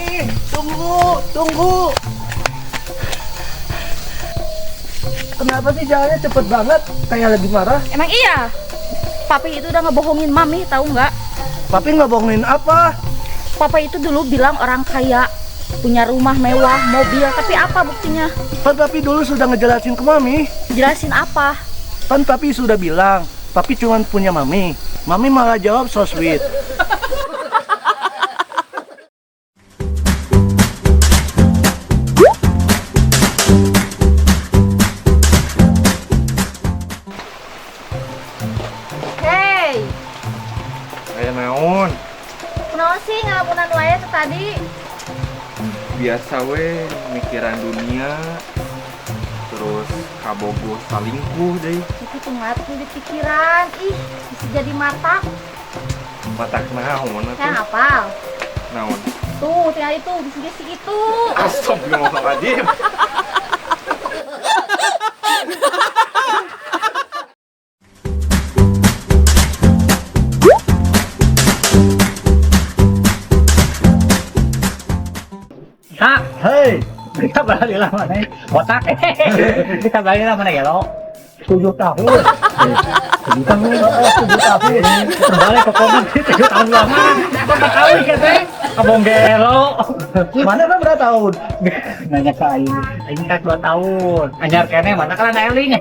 Mami, tunggu, tunggu. Kenapa sih jalannya cepet banget? Kayak lagi marah. Emang iya? Papi itu udah ngebohongin Mami, tahu nggak? Papi nggak bohongin apa? Papa itu dulu bilang orang kaya, punya rumah mewah, mobil, tapi apa buktinya? Kan Papi dulu sudah ngejelasin ke Mami. Jelasin apa? Kan Papi sudah bilang, Papi cuma punya Mami. Mami malah jawab so sweet. Hey, Aya naon? Kenapa sih ngelamunan wae tuh tadi? Biasa we mikiran dunia. Terus kabogoh salingkuh deui. Itu tuh ngatuh di pikiran. Ih, bisa jadi mata. Matak naon atuh? Saya hafal. Naon? Tuh, tinggal itu, bisa si itu. Astagfirullahaladzim. Kak, Hei, kita balik lah mana? Botak. Kita balik lah mana ya lo? 7 tahun. 7 tahun. 7 tahun. Balik ke komen 7 tahun lama. Bapak kawin katanya. Abong gelo. Mana kan berapa tahun? Nanya ke Aing. Aing kan 2 tahun. Anyar kene mana kan ada eling.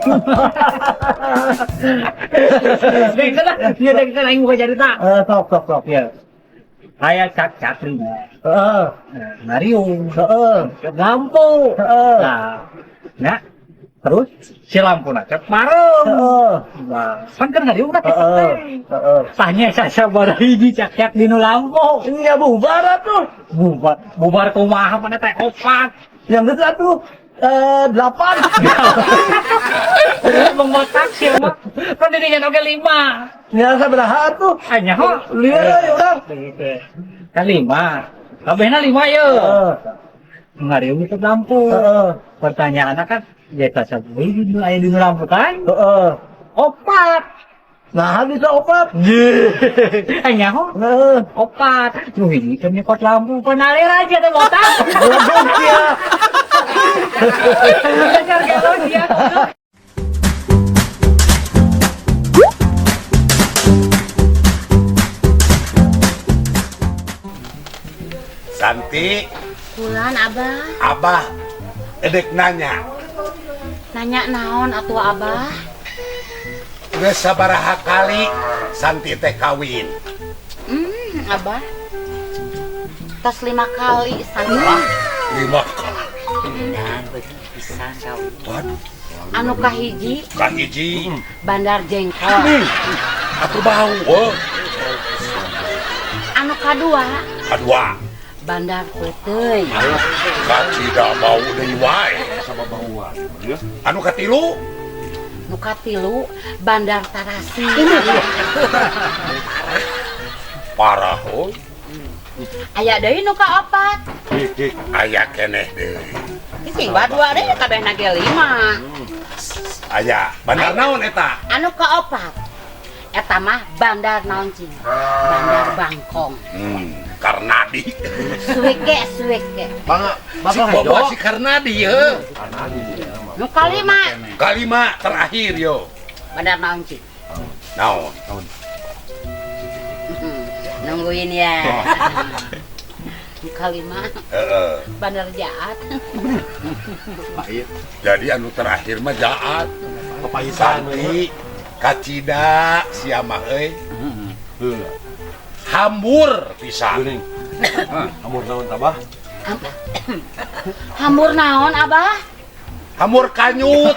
Dengkeun lah. Iya dengkeun aing buka cerita. Sok sok sok. Iya. Aya cak cakri. Heeh. Ngariung. Heeh. Lampu. Heeh. Nah, terus si lampu cek marem. Heeh. Nah, pan kan ngariung teh. Heeh. Heeh. Tanya saya sabaraha hiji cak-cak dinu lampu. Ini ya bubar atuh. Bubar, bubar kumaha mana teh opat. Yang geus atuh 8. Emang botak sih mah. Pan dirinya oge 5. Ya sabaraha atuh? Anya ho. Lieur euy urang. Kan 5. Kabehna 5 ye. Heeh. Ngariung itu lampu. Heeh. Pertanyaannya kan ya sabaraha hiji aya dinu lampu kan? Heeh. Opat. Nah, bisa opat. Anya ho. Heeh. Opat. Nu hiji teh nyekot lampu penalir aja teh botak. Goblok sia. Anyar gelo dia. Santi, Bulan Abah. Abah edek nanya. Nanya naon atuh Abah? Geus sabaraha kali Santi teh kawin? Abah. Tos 5 kali Santi. Wah, 5 kali. Dan beuki pisan kawin. Waduh. Anu kahiji? Kahiji. Bandar Jengkol. Atuh bau euy. Anu kadua? Kadua. Bandar Peuteuy. Kacida bau deui wae sama bauan. Anu katilu? Nu katilu Bandar Tarasi. Parah euy. Aya deui nu kaopat. Aya keneh deui. Sing badua deui kabehna ge 5. Aya, bandar naon eta? Anu kaopat. Eta mah bandar naon cing? Bandar Bangkong. Karnadi. Suweke, suweke. Bang, si Bobo si Karnadi ye. Nu kalima. Kalima terakhir yo. Bandar naon cing? Naon? Nungguin ya. Nu kalima. Heeh. Bandar Jaat. Jadi anu terakhir mah Jaat. Santi, kacida sia mah euy. Hambur pisan. Hambur naon Abah? Hambur naon Abah? Hambur kanyut.